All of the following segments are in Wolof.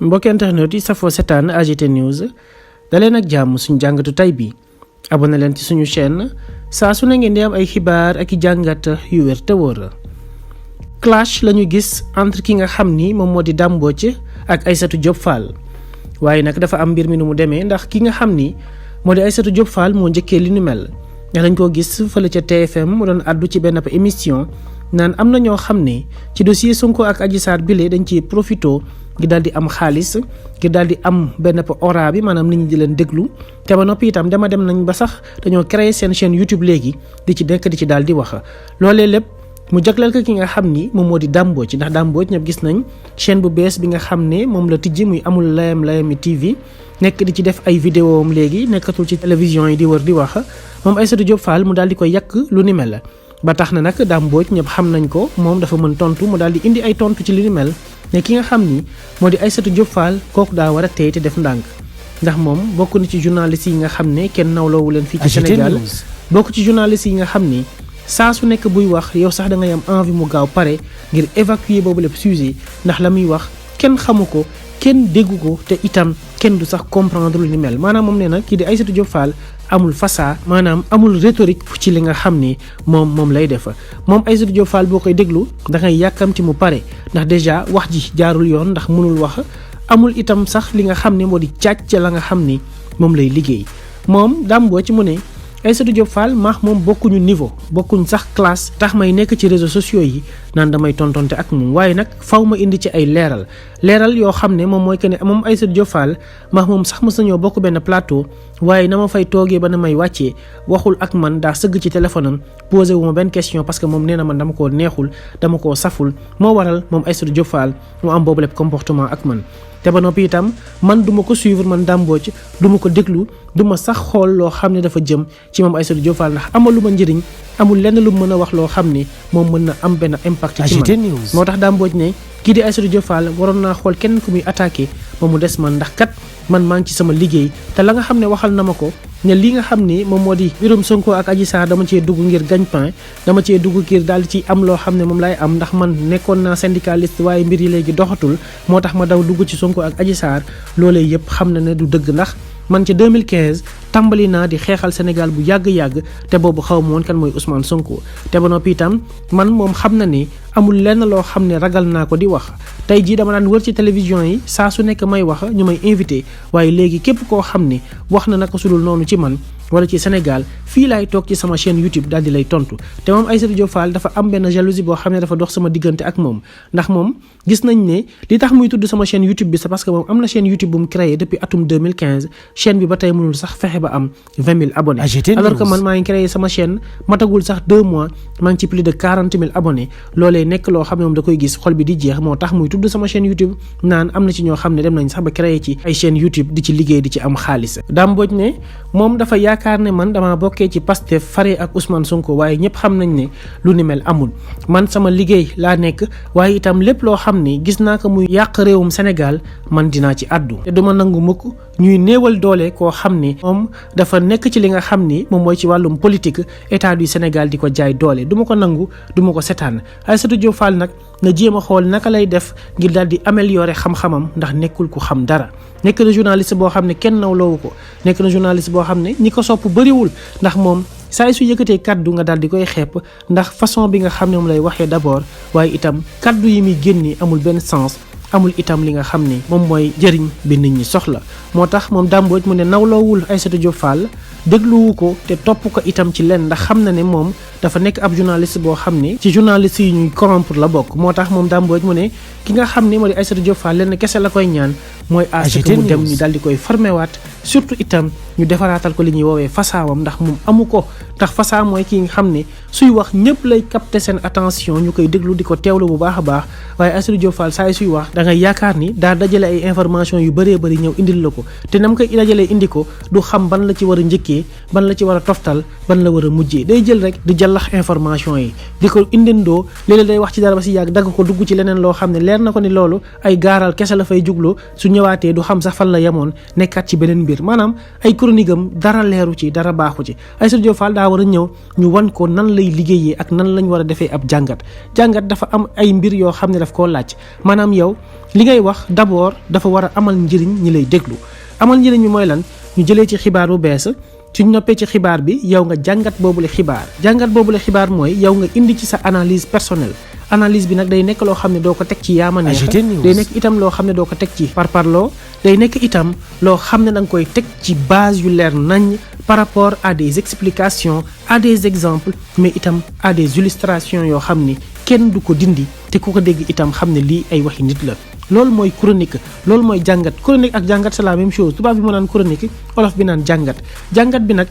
mbokk internet yi safoo setaan AGT News daleen ak jàmm suñu jàngatu tay bi abonné leen ci suñu chaîne saa su ne ngeen di am ay xibaar ak i jàngat yu wér te wóor. clash lañu gis entre ki nga xam ni moom moo di Dame Mbodj ak Aïssatou Diop Fall waaye nag dafa am mbir mi nu mu demee ndax ki nga xam ni moo di Aïssatou Diop Fall moo njëkkee li nu mel ndax dañ koo gis fële ca TFM mu doon addu ci benn émission naan am na ñoo xam ne ci dossier Sonko ak Adji Sarr bile dañ ci profito ngir daal di am xaalis ngir daal di am benn aura bi maanaam nit ñi di leen déglu te ba noppi itam dem nañ ba sax dañoo créer seen chaîne YouTube léegi di ci nekk di ci daal di wax loolee lépp mu jagleel ko ki nga xam ni moom moo di Dame Mbodj ndax Dame Mbodj ñëpp gis nañ chaîne bu bees bi nga xam ne moom la tijji muy amul layami TV nekk di ci def ay vidéo am léegi nekkatul ci télévision yi di wër di wax moom Aïssatou Diop Fall mu daal di koy yàq lu ni mel ba tax na nag Dame Mbodj ñëpp xam nañ ko moom dafa mën tontu mu daal di indi ay tontu ci li ni mel ne ki nga xam ni moo di Aïssatou Diop Fall kooku daa war a tey te def ndànk ndax moom bokk na ci journaliste yi nga xam ne kenn nawloowu leen fii ci Sénégal bokk ci journaliste yi nga xam ni saa su nekk buy wax yow sax da ngay am envie mu gaaw pare ngir évacuer boobu lépp sujet ndax la muy wax kenn xamu ko kenn déggu ko te itam kenn du sax comprendre lu ni mel maanaam moom nee na kii di Aïssatou Diop Fall amul fasaa maanaam amul rhétorique ci li nga xam ni moom lay def moom Aïssatou Diop Fall boo koy déglu da ngay yàkkamti mu pare ndax déjà wax ji jaarul yoon ndax mënul wax amul itam sax li nga xam ne moo di càcc la nga xam ni moom lay liggéey moom Dame Mbodj ci mu ne Aïssatou Diop Fall maax moom bokkuñu niveau bokkuñ sax classe tax may nekk ci réseaux sociaux yi naan damay tontonte ak moom waaye nag faw ma indi ci ay leeral yoo xam ne moom mooy que ne moom Aïssatou Diop Fall maax moom sax mës nañoo bokk benn plateau waaye na ma fay toogee ba na may wàccee waxul ak man daa sëgg ci téléphone am posé wu ma benn question parce que moom nee na man dama koo neexul dama koo saful moo waral moom Aïssatou Diop Fall mu am boobu lépp comportement ak man te ba noppi itam man duma ko suivre man Dame Mbodj duma ko déglu duma sax xool loo xam ne dafa jëm ci moom Aïssatou Diop Fall ndax amalu ma njëriñ amul lenn lu mën a wax loo xam ne moom mën na am benn impact ci man moo tax Dame Mbodj ne kii di Aïssatou Diop Fall waroon naa xool kenn ku muy attaqué ba mu des man ndax kat man maa ngi ci sama liggéey te la nga xam ne waxal na ma ko ne li nga xam ni moom moo di mbirum Sonko ak Adji Sarr dama cee dugg ngir gagne-pain dama cee dugg ngir daal di ci am loo xam ne moom laay am ndax man nekkoon naa syndicaliste waaye mbir yi léegi doxatul moo tax ma daw dugg ci Sonko ak Adji Sarr loolee yëpp xam na ne du dëgg ndax man ci 2015 tàmbali naa di xeexal Sénégal bu yàgg-yàgg te boobu xaw ma woon kan mooy Ousmane Sonko te ba noppi itam man moom xam na ni amul lenn loo xam ne ragal naa ko di wax tey jii dama daan wër ci télévision yi saa su nekk may wax ñu may invité waaye léegi képp koo xam ne wax na naka sudul noonu ci man wala ci Sénégal fii laay toog ci sama chaîne YouTube daal di lay tontu te moom Aïssatou Diop Fall dafa am benn jalousie boo xam ne dafa dox sama diggante ak moom ndax moom gis nañ ne li tax muy tudd sama chaîne YouTube bi c'est parce que moom am na chaîne YouTube bu mu créé depuis atum 2015 chaîne bi ba tey mënul sax fexe ba am 20 000 abonnés alors que man maa ngi créé sama chaîne matagul sax 2 mois maa ngi ci plus de 40 000 abonnés loolee nekk loo xam ne moom da koy gis xol bi di jeex moo tax muy tudd sama chaîne YouTube naan am na ci ñoo xam ne dem nañ sax ba créé ci ay chaîne YouTube di ci liggéey di ci am xaalis Dame Mbodj ne moom dafa yaakaar ne man dama bokkee ci Pastef fare ak Ousmane Sonko waaye ñëpp xam nañ ne lu ni mel amul man sama liggéey laa nekk waaye itam lépp loo xam ne gis naa ko muy yàq réewum Sénégal man dinaa ci àddu te duma nangu mukk ñuy néewal doole koo xam ni moom dafa nekk ci li nga xam ni moom mooy ci wàllum politique état du Sénégal di ko jaay doole duma ko nangu duma ko setaan Aïssatou Diop Fall nag na jéem a xool naka lay def ngir daal di améliorer xam-xamam ndax nekkul ku xam dara nekk na journaliste boo xam ne kenn nawloowu ko nekk na journaliste boo xam ne ñi ko sopp bëriwul ndax moom saa su yëkkatee kaddu nga daal di koy xeeb ndax façon bi nga xam ne moom lay waxee d'abord waaye itam kaddu yi muy génne amul benn sens amul itam li nga xam ne moom mooy jëriñ bi nit ñi soxla moo tax moom Dame Mbodj mu ne nawloowul Aïssatou Diop Fall dégluwu ko te topp ko itam ci lenn ndax xam na ne moom dafa nekk ab journaliste boo xam ne ci journaliste yi ñuy corrompre la bokk moo tax moom Dame Mbodj mu ne ki nga xam ne moo di Aïssatou Diop Fall lenn kese la koy ñaan mooy à ce que mu dem ñu daal di koy formé waat surtout itam ñu defaraatal ko li ñuy woowee fasaawam ndax moom amu ko ndax fasaa mooy ki nga xam ne suy wax ñëpp lay capter seen attention ñu koy déglu di ko teewlu bu baax a baax waaye Aïssatou Diop Fall saa suy wax da ngay yaakaar ni daa dajale ay information yu bëree bëri ñëw indil la ko te nam koy dajalee indi ko du xam ban la ci war a njëkkee ban la ci war a toftal ban la war a mujjee day jël rek di jàllax information yi di ko indindoo léeg-léeg day wax ci dara ba si yàgg dagg ko dugg ci leneen loo xam ne leer na ko ni loolu ay gaaral kese la fay jugloo su ñëwaatee du xam sax fan la yemoon nekkaat ci beneen mbir maanaam ay chronique am dara leeru ci dara baaxu ci Aïssatou Diop Fall daa war a ñëw ñu wan ko nan lay liggéeyee ak nan lañ war a defee ab jàngat dafa am ay mbir yoo xam ne daf koo laaj maanaam yow li ngay wax d'abord dafa war a amal njëriñ ñi lay déglu amal njëriñ bi mooy lan ñu jëlee ci xibaar bu bees suñ noppee ci xibaar bi yow nga jàngat boobule xibaar mooy yow nga indi ci sa analyse personnelle analyse bi nag day nekk loo xam ne doo ko teg ci yaama neex day nekk itam loo xam ne doo ko teg ci parparloo day nekk itam loo xam ne da nga koy teg ci base yu leer nañ par rapport à des explications à des exemples mais itam à des illustrations yoo xam ni kenn du ko dindi te ku ko dégg itam xam ne lii ay waxi nit la loolu mooy chronique loolu mooy jàngat chronique ak jàngat c'est la même chose tubaab bi mu naan chronique olof bi naan jàngat bi nag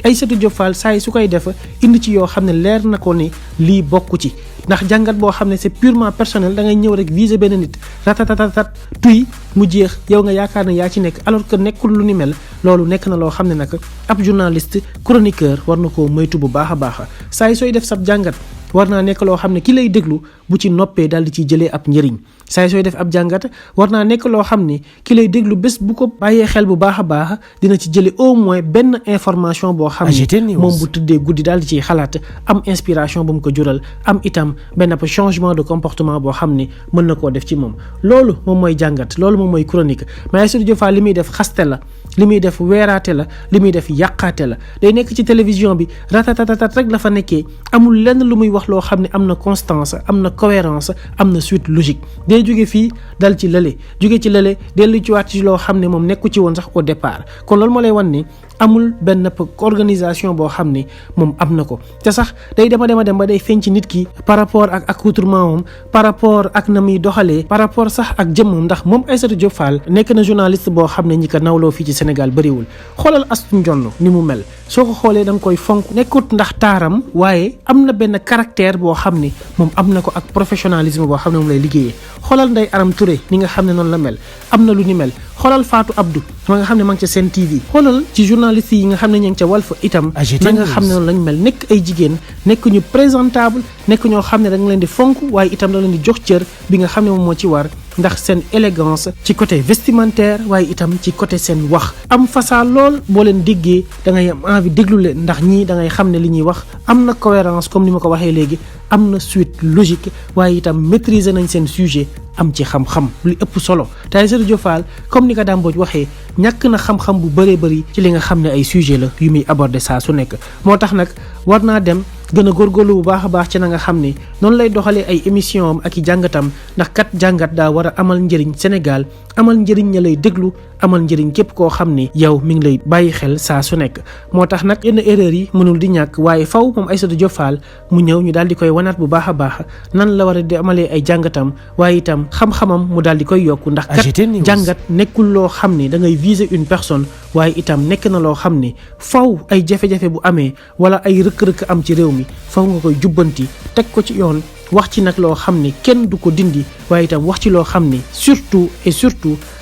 Aïssatou Diop Fall saa yi su koy def indi ci yoo xam ne leer na ko ni lii bokku ci ndax jàngat boo xam ne c'est purement personnel da ngay ñëw rek viser benn nit ratatatatat tuy mu jeex yow nga yaakaar ne yaa ci nekk alors que nekkul lu ni mel loolu nekk na loo xam ne nag ab journaliste chroniqueur war na koo moytu bu baax a baax saa yi sooy def sab jàngat war naa nekk loo xam ne ki lay déglu bu ci noppee daal di ciy jëlee ab njëriñ saa sooy def ab jàngat war naa nekk loo xam ne ki lay déglu bés bu ko bàyyee xel bu baax a baax dina ci jëlee au moins benn information boo xam ne moom bu tëddee guddi daal di ciy xalaat am inspiration bu mu ko jural am itam benn changement de comportement boo xam ne mën na koo def ci moom loolu moom mooy jàngat loolu moom mooy chronique mais Aïssatou Diop Fall li muy def xaste la li muy def weeraate la li muy def yàqaate la day nekk ci télévision bi ratatatatat rek la fa nekkee amul lenn lu muy wax loo xam ne am na constance am na cohérence am na suite logique day jóge fii dal ci lële jóge ci lële dellu ci waat ci loo xam ne moom nekku ci woon sax au départ kon loolu moo lay wan ni amul benn organisation boo xam ne moom am na ko te sax day dem ba day feeñ ci nit ki par rapport ak accoutrement moom par rapport ak na muy doxalee par rapport sax ak jëmmam ndax moom Aïssatou Diop Fall nekk na journaliste boo xam ne ñi ko nawloo fii ci Sénégal bëriwul xoolal Astou Ndione ni mu mel soo ko xoolee da nga koy fonk nekkut ndax taaram waaye am na benn caractère boo xam ne moom am na ko ak professionnalisme boo xam ne moom lay liggéeyee xoolal Ndeye Aram Touré ni nga xam ne noonu la mel am na lu ni mel xoolal Fatou Abdou ma nga xam ne ma ngi ca Sen TV xoolal ci journaliste yi nga xam ne ña ngi ca Walf itam na nga xam ne noonu lañ mel nekk ay jigéen nekk ñu présentable nekk ñoo xam ne da nga leen di fonk waaye itam da leen di jox cër bi nga xam ne moom moo ci war ndax seen élégance ci côté vestimentaire waaye itam ci côté seen wax am fasaa lool boo leen déggee da ngay am envie déglu leen ndax ñii da ngay xam ne li ñuy wax am na cohérence comme ni ma ko waxee léegi am na suite logique waaye itam maîtriser nañ seen sujet am ci xam-xam lu ëpp solo te Aïssatou Diop Fall comme ni ko Dame Mbodj waxee ñàkk na xam-xam bu bëree bëri ci li nga xam ne ay sujet la yu muy aborder saa su nekk moo tax nag war naa dem gën a góorgóorlu bu baax a baax ci na nga xam ne noonu lay doxalee ay émission am ak i jàngatam ndax kat jàngat daa war a amal njëriñ Sénégal amal njëriñ ña lay déglu amal njëriñ képp koo xam ni yow mi ngi lay bàyyi xel saa su nekk moo tax nag yenn erreur yi mënul di ñàkk waaye faw moom Aïssatou Diop Fall mu ñëw ñu daal di koy wanaat bu baax a baax nan la war a di amalee ay jàngatam waaye itam xam-xamam mu daal di koy yokku ndax kat jàngat nekkul loo xam ni da ngay viser une personne waaye itam nekk na loo xam ni faw ay jafe-jafe bu amee wala ay rëkk-rëkk am ci réew mi faw nga koy jubbanti teg ko ci yoon wax ci nag loo xam ni kenn du ko dindi waaye itam wax ci loo xam ni surtout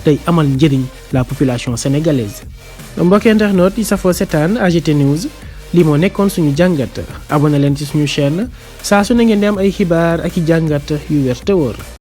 day amal njëriñ la population sénégalaise. mbokki internautes yi safoo seetaan AGT News lii moo nekkoon suñu jàngat abonné leen ci suñu chaîne saa su ne ngeen di am ay xibaar ak i jàngat yu wér te wóor.